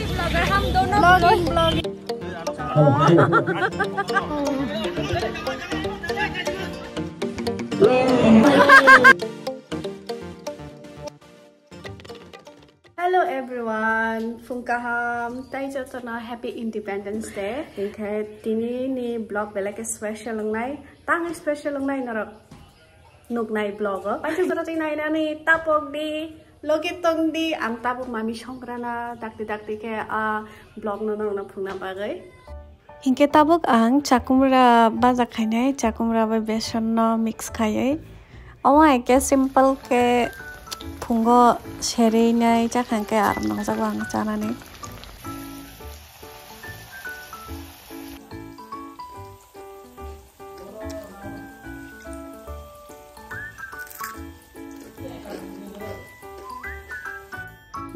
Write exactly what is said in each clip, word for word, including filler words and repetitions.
Vlogger, हम दोनों vlogging, vlogging। Hello everyone, phung kaham, tai jotono Happy Independence Day. Hinkhe tini ni vlog belai khe special wngnai, tang special wngnai norok nuknai vlog o. Paisa jora twi nainani tapok di, logi tong di, ang tabuk mami songkrana dakti dakti khe a vlog no nokno phungna bagwi. Hinkhe tabuk ang chakumra baja khainai, chakumra bai beson no mix khaiwi. Omo hai khe simple khe phungo serwi nai chakha hinkhe aram nangjago ang chanani.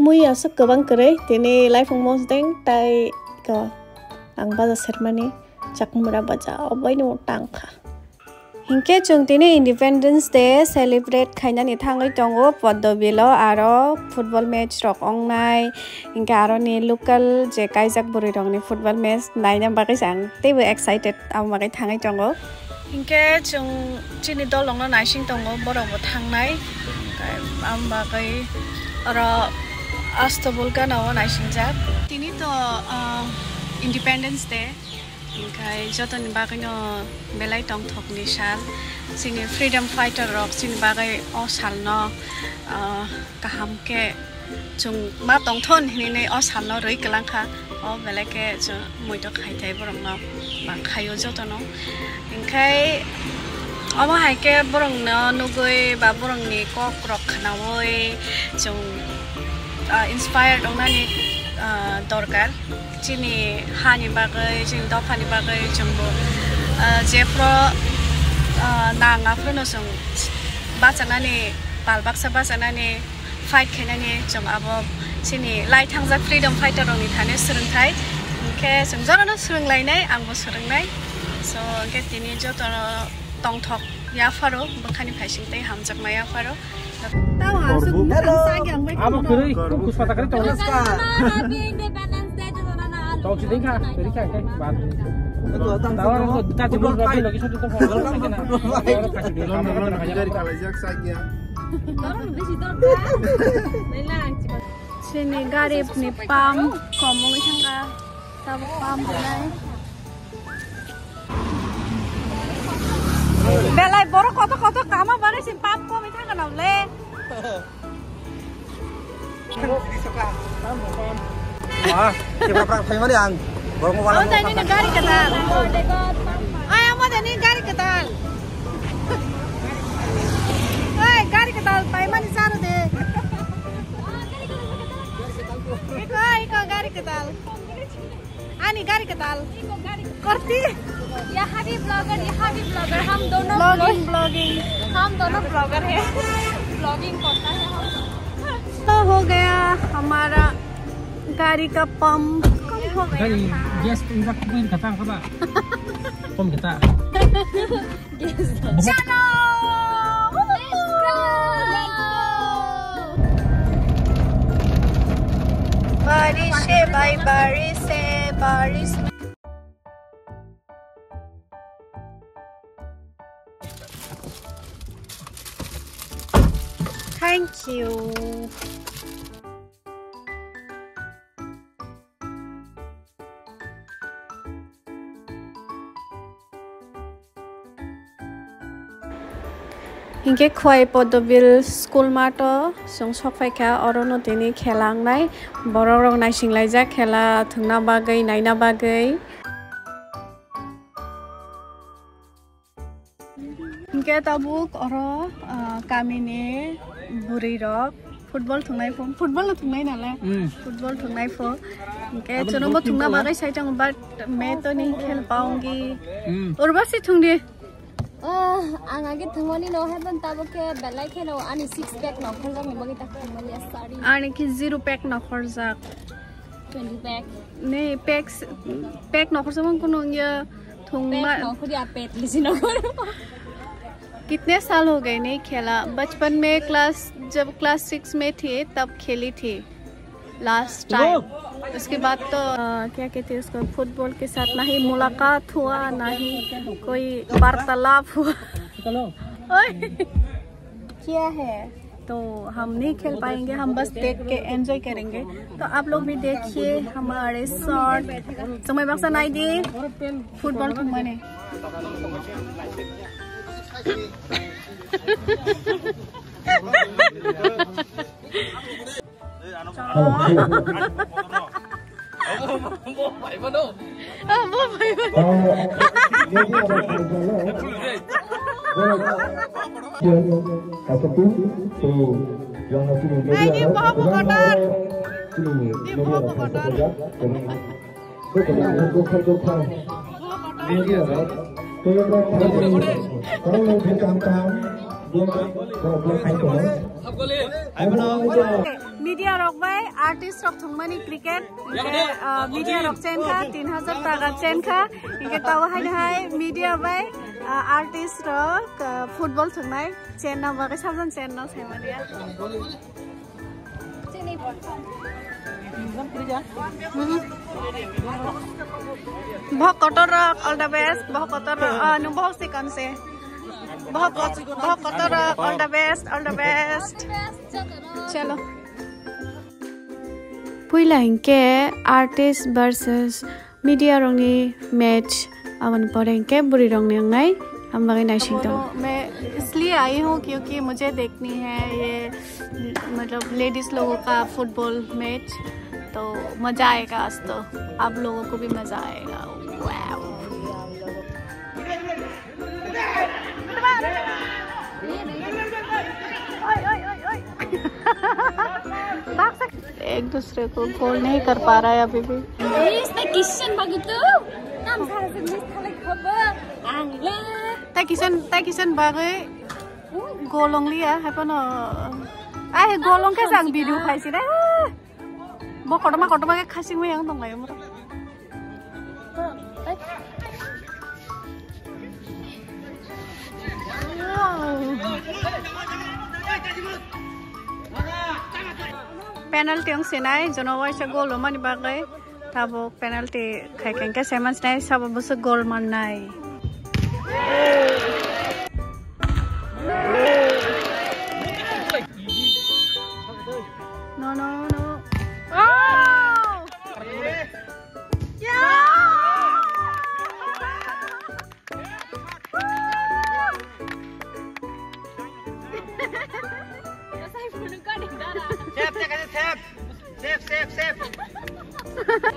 Mui aswk kwbang kwrwi, tini laifung mosdeng tai ko ang baja sermani chakmura baja oboino tangkha. Hinkhe chwng tini Independence Day celebrate khainani thangwi tongo Poddo Bilo, aro football match rok ongnai, hinkhe aroni local je kaijak bwrwi rokni football match naina bagwi se ang teibo excited. Abo bagwi thangwi tongo. Hinkhe chwng chini dolongno naising tongo, borokbo thangnai. Hinkhe abo bagwi oro Astabul ganao naisingjak. Tini to, ah, Independence Day. Hinkhe jotoni bagwino belai tongthokni sal. Chini freedom fighter rok chini bagwi o salno, ah, kaham khe chwng ma tongthon hinwi o salno rwi kwlangkha. O belai khe chwng muitu khai thai borokno bang khaio jotono. Hinkhe omo hai khe borokno nugwi ba borokni kok rok khnaui chwng, ah, inspired wngnani, ah, dorkar. Chini hani bagwi, chini dophani bagwi chwngbo, ah, jephru, ah, nang aphruno chwng bachanani, pal baksa bachanani, fight khainani chwng abo chini lai thangjak freedom fighter rokni thani swrwngthai. Hinkhe chwng jorano swrwnglainai, angbo swrwngnai. So, hinkhe tini jotono tongthok yapharo, bwkhani phaising tei hamjakma yapharo. Tamo aswk bwkhani sakya ang bai. Abo kwrwi, kuk kuswa ta kwrwi tongo. Happy Independence Day to Nana. Tong si ding kha, kwrwi kha, kha, ban. Tawar ko ta tibul ba logi satu to. Gari kalaijak sakya. Chini gari ni pump kom wngwi thangkha. Tabuk pump rwnai. Belai borok kotor kotor kama bagwi se pump komwi thangkha nang le. Ah, kebra prak phaimani ang. Borok mo wala. Amo tani ni gari kwtal. Ay, amo tani gari kwtal. Ay, gari kwtal paimani charo de. Iko, iko gari kwtal. Ani gari kwtal. Korti. यहाँ भी ब्लॉगर, यहाँ भी ब्लॉगर, हम दोनों vlogging, vlogging। हम दोनों ब्लॉगर हैं। Vlogging करता है हम। तो हो गया हमारा गाड़ी का पंप कम हो गया था। Gas pump tak pun kata apa? Pump kita. Chalo! Let's go! बारिश है भाई, बारिश है, बारिश में। Thank you. Hinkhe Khowai Poddobil school math o chwng sok phaikha, orono tini khela wngnai, borok rok naising laijak khela thwngna bagwi, naina bagwi. Hinkhe tabuk oro, ah, kamini bwrwi rok football thwngnai pho, football no thwngnai nale? Hmm. Football thwngnai pho. Hinkhe chwngno bo thwngna bagwi sai tongo, but me to ni khel paungi. Hmm. Urvashi thwngdi. Ah, ang age thwngmani no happen tabuk khe belai kheno ani six pack no khorjakni bagwi tak thwngmani, sorry. Ani khe zero pack no khorjak. Twenty pack. Ne, packs, pack nokhorsa mang kuno ya thwngma. Pack nokhor ya, pet bisi nokhor. कितने साल हो गए नहीं खेला? बचपन में क्लास, जब class six में थे, तब खेली थी लास्ट टाइम। उसके बाद तो, अ, क्या कहते हैं उसको, फुटबॉल के साथ ना ही मुलाकात हुआ, ना ही कोई वार्तालाप हुआ। ओए, क्या है? तो हम नहीं खेल पाएंगे, हम बस देख के एंजॉय करेंगे। तो आप लोग भी देखिए हमारे शॉट। समय बक्सा नहीं दिए, फुटबॉल घूमने। Ini bohong kotor. Media rok, media rok bai artist rok thwngmani cricket, hingke, ah, media rok chen kha, tin hajar taka chen kha, hingke tabo haino hai media bai, ah, artist rok, ah, football thwngnai chen na bagwi sabjani chen no saimani ya. Bohok kotor rok, all the best. Bohok kotor rok, ah, nwng bohok sikon se. Bohok kot-, bohok kotor rok, all the best, all the best. Chalo. Puila hinkhe artist versus media rokni match, aboni pore hinkhe bwrwi rokni wngnai, ang bagwi naising tongo. मैं इसलिए आई हूँ क्योंकि मुझे देखनी है ये, मतलब, लेडीज लोगों का फुटबॉल मैच, तो मजा आएगा आज तो, आप लोगों को भी मजा आएगा। वाओ। एक दूसरे को गोल नहीं कर पा रहा है अभी भी। Miss ta kisan bagwi tu. Tam sa se miss thalai khobo. Ang le. Ta kisan, ta kisan bagwi goal ong liya, hai pano. Ai goal ong khe ang video khai si re. Bo kotorma kotorma khe khasing mai ang tong lai mo. Penalty wng sinai, jono waisa goal rwmani bagwi tabuk penalty khai khe, hwnkhe saiman sinai sabo bwswk goal mannai. No, no, no. Oh! Yeah! Save, save, save, save. Save, save, save.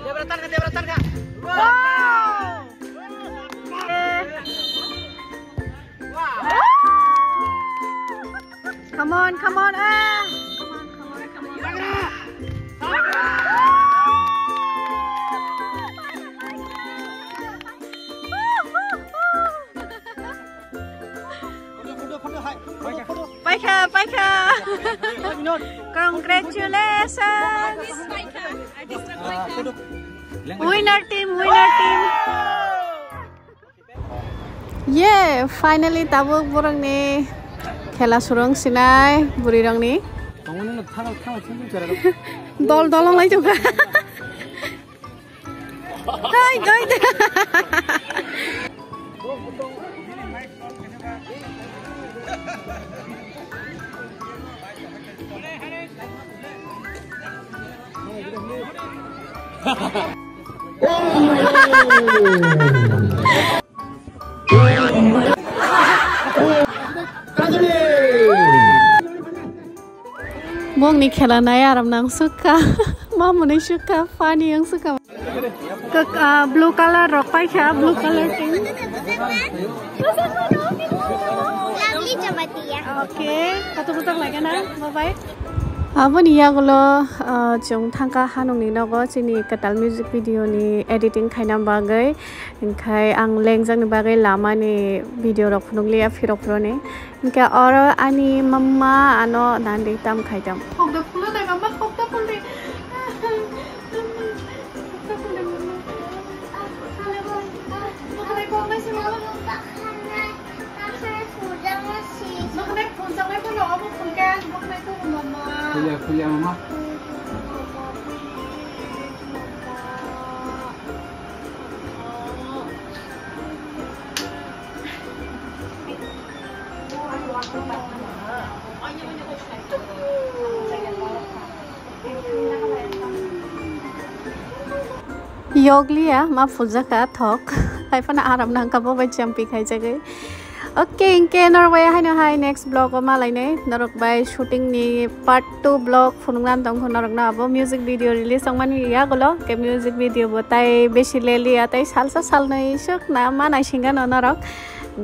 Debra targa, debra targa. Wow! Wow! Come on, come on, ah! Come on, come on, come on. Paikha, paikha. Congratulations. Winner team, winner team. Ye, finally tabuk borokni khela surung sinai bwrwi rokni. Dol dol wng lai tongkha. Hai, doi, doi. Bongni khela nai aram nang sukha. Mamuni sukha, funny ang sukha. Kak, ah, blue color rok paikha, blue color team. Lovely Jamatia. Okay, katu bwsak lagi na, bye bye. Aboni yagulo, ah, chwng thangkha hanungni nogo chini kwtal music video ni editing khaina bagwi. Hinkhe ang lengjakni bagwi lamani video rok phunukliya phirok phuroni. Hinkhe oro ani mama ano nandi tam khai tam. Khokda phulo dai mama, khokda phul di. Khokda phul di mama. Noknai phunjaknai phano obo phunke, noknai phano mama. Phulia, phulia mama. Yokliya ma phuljaka thok. Haiphano aram nangkha bo bai champi khaijagwi. Okay, inke norok bai haino hai next vlog o malainai. Norok bai shooting ni part two vlog phunukna tongkho norokno abo music video release wngmani yagulo. Ke music video bo tai besi leliya tai salsa salnwi sukna ma naisingano norok.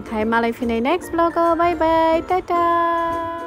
Khai malai phinai next vlog o. Bye bye. Tata.